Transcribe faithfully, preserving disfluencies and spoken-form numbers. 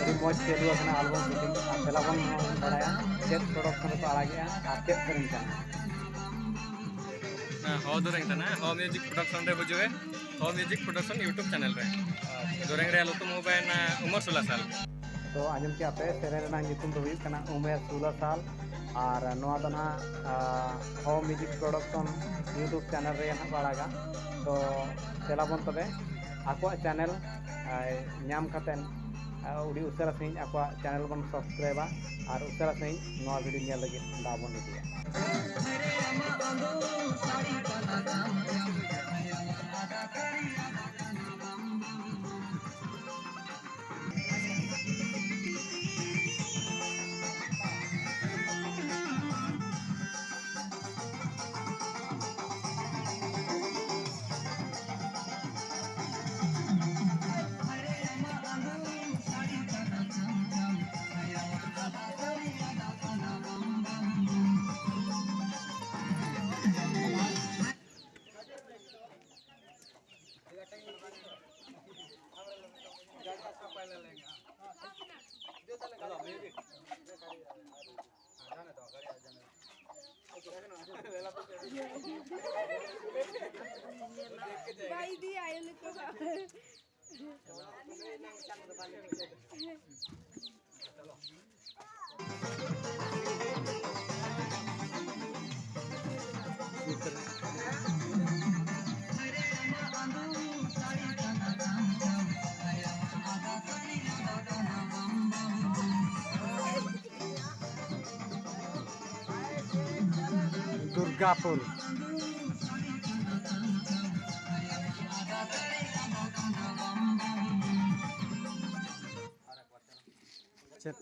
ᱟᱹᱰᱤ ᱢᱚᱡᱽ ᱪᱟᱹᱞᱩ ᱟᱠᱟᱱᱟ ᱟᱞᱵᱟᱢ ᱥᱩᱴᱤᱝ᱾ ᱟᱨ ᱫᱮᱞᱟ ᱵᱚᱱ ᱵᱟᱲᱟᱭᱟ ᱪᱮᱫ ᱯᱨᱚᱰᱟᱠᱥᱚᱱ ᱨᱮᱠᱚ ᱟᱲᱟᱜᱮᱜᱼᱟ ᱟᱨ ᱪᱮᱫ ᱥᱮᱨᱮᱧ ᱠᱟᱱᱟ᱾ ᱦᱮᱸ, ᱦᱚ ᱫᱩᱨᱮᱝ ᱛᱟᱱᱟ, ᱦᱚ ᱢᱤᱭᱩᱡᱤᱠ ᱯᱨᱚᱰᱟᱠᱥᱚᱱ ᱨᱮ ᱦᱤᱡᱩᱜᱼᱮ, ᱦᱚ ᱢᱤᱭᱩᱡᱤᱠ ᱯᱨᱚᱰᱟᱠᱥᱚᱱ YouTube ᱪᱮᱱᱮᱞ ᱨᱮ᱾ ᱫᱩᱨᱮᱝ ᱨᱮᱭᱟᱜ ᱧᱩᱛᱩᱢ ᱦᱚᱸ ᱵᱮᱱ, ᱩᱢᱟᱹᱨ ᱥᱳᱞᱟ ᱥᱟᱞ᱾ ᱛᱚ ᱟᱸᱡᱚᱢ ᱠᱮᱜᱼᱟ ᱯᱮ, ᱥᱮᱨᱮᱧ ᱨᱮᱱᱟᱜ ᱧᱩᱛᱩᱢ ᱫᱚ ᱦᱩᱭᱩᱜ ᱠᱟᱱᱟ ᱩᱢᱮᱨ ᱥᱳᱞᱟ ᱥᱟᱞ᱾ ᱟᱨ ᱱᱚᱣᱟ ᱫᱚ ᱱᱟᱦᱟᱜ, ᱟ, ᱦᱚ ᱢᱤᱭᱩᱡᱤᱠ ᱯᱨᱚᱰᱟᱠᱥᱚᱱ YouTube ᱪᱮᱱᱮᱞ ᱨᱮ ᱱᱟᱦᱟᱜ ᱠᱚ ᱟᱲᱟᱜᱟ᱾ ᱛᱚ ᱫᱮᱞᱟ ᱵᱚᱱ ᱛᱚᱵᱮ ᱟᱠᱚᱣᱟᱜ ᱪᱮᱱᱮᱞ, ᱟ, ᱧᱟᱢ ᱠᱟᱛᱮᱫ, ᱟ, ᱟᱹᱰᱤ ᱩᱥᱟᱹᱨᱟ ᱥᱟᱺᱦᱤᱡ ᱟᱠᱚᱣᱟᱜ ᱪᱮᱱᱮᱞ ᱵᱚᱱ ᱥᱟᱵᱥᱠᱨᱟᱭᱤᱵᱟ ᱟᱨ ᱩᱥᱟᱹᱨᱟ ᱥᱟᱺᱦᱤᱡ ᱱᱚᱣᱟ ᱵᱷᱤᱰᱤᱭᱳ ᱧᱮᱞ ᱞᱟᱹᱜᱤᱫ ᱫᱟᱣ ᱵᱚᱱ ᱤᱫᱤᱭᱟ᱾ ᱵᱟᱭ ᱤᱫᱤᱭᱟ ᱱᱤᱛᱚᱜ ᱫᱚ᱾ ᱫᱩᱨᱜᱟᱯᱩᱨ᱾ ᱪᱮᱫ?